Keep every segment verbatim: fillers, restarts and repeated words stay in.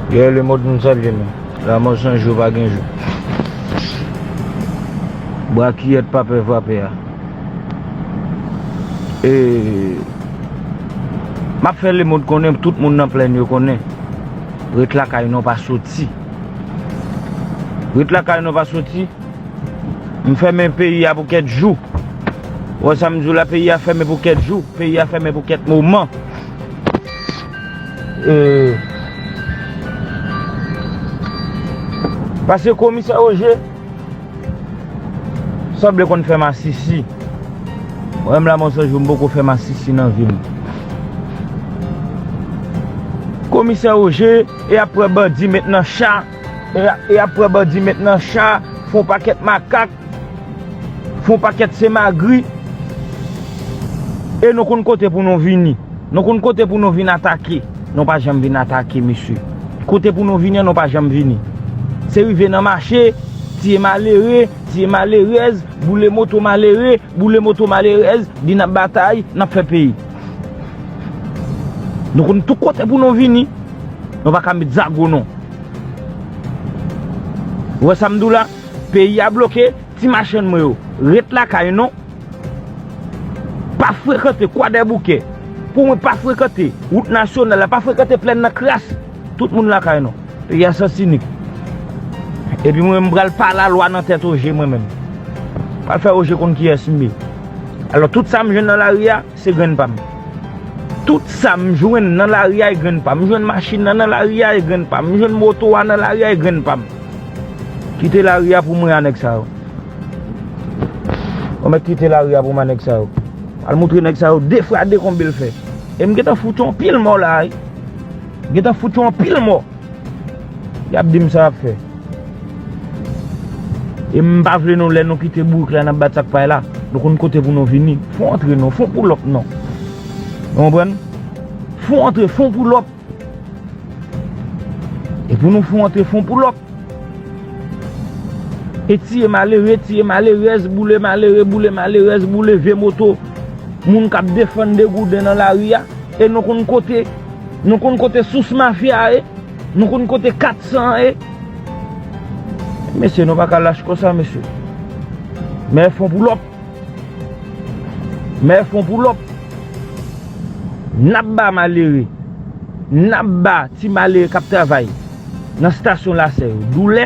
Gè lemonn, m salye nou. Lanmò san jou, pa gen jou. Brakiyèt pa pè vapè a. E, m ap fè lemonn konnen, tout moun nan plèn yo konnen. Ret lakay nou, pa soti. Ret lakay nou, pa soti. M fèmen peyi a pou kèk jou. Ou wè sa m di w la, peyi a fèmen pou kèk jou. Peyi a fèmen pou kèk moman. E, paske komisè Roger sanble konn fè masisi. Mwen menm la, mwen sonje m poko fè masisi nan vi m. Komisè Roger, e ap pran bandi met nan cha, e, e ap pran bandi met nan cha, fè yon pakèt makak, fè yon pakèt semagri, e nou konn kote pou nou vini. Nou konn kote pou nou vin atake. Nou pa janm vin atake, mesye. Kote pou nou vini an, nou pa janm vini. Se rive nan mache, tiye malere, tiye malerèz, boule moto malere, boule moto malerèz, di n ap batay, n ap fè peyi. Nou konn tout kote pou nou vini. Nou pa ka met zago non. Ou wè sa m di w la? Peyi a bloke, ti machann mwen yo, ret lakay nou. Pa frekante Kwadèboukè. Pou mwen, pa frekante wout nasyonal la, pa frekante plèn nan kras. Tout moun lakay nou. Peyi a sansinik. Epi mwen, m pral pale lalwa nan tèt Roger mwen menm. Pral fè Roger konn kiyès m ye. Alò, tout sa m jwenn nan lari a, se grenn pa m. Tout sa m jwenn nan lari a, e grenn pa m. M jwenn machin nan nan lari a, e grenn pa m. M jwenn moto a nan lari a, e grenn pa m. Kite lari a pou mwen a nèg sa yo. Ou mèt kite lari a pou mwen a nèg sa yo. Al moutre nèg sa yo de fwa de konbe l fè. E m gentan fout yon pil mò la, wi. M gentan fout yon pil mò. Y ap di m sa y ap fè. E m pa vle nou, lè nou kite bourik la, n ap bat sak pay la. Nou konn kote pou nou vini. Fon antre non, fon poulòp non. Ou konprann? Fon antre, fon poulòp. E pou nou fon antre, fon poulòp. E tiye malere, tiye malerèz, boule malere, boule malerèz, boule vye moto moun k ap defann degouden nan lari a. E nou konn kote, nou konn kote sous mafya a ye. Nou konn kote kat san an ye. Mesye, nou pa ka lach konsa, mesye. Men fon poulòp. Men fon poulòp. N ap ba malere. N ap ba ti malere k ap travay nan stasyon lasè yo doulè.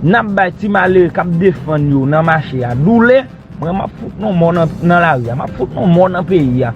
N ap bay ti malere k ap defann yo nan mache a doulè. Mwen, m ap fout nou mò nan, nan lari a. M ap fout nou mò nan peyi a.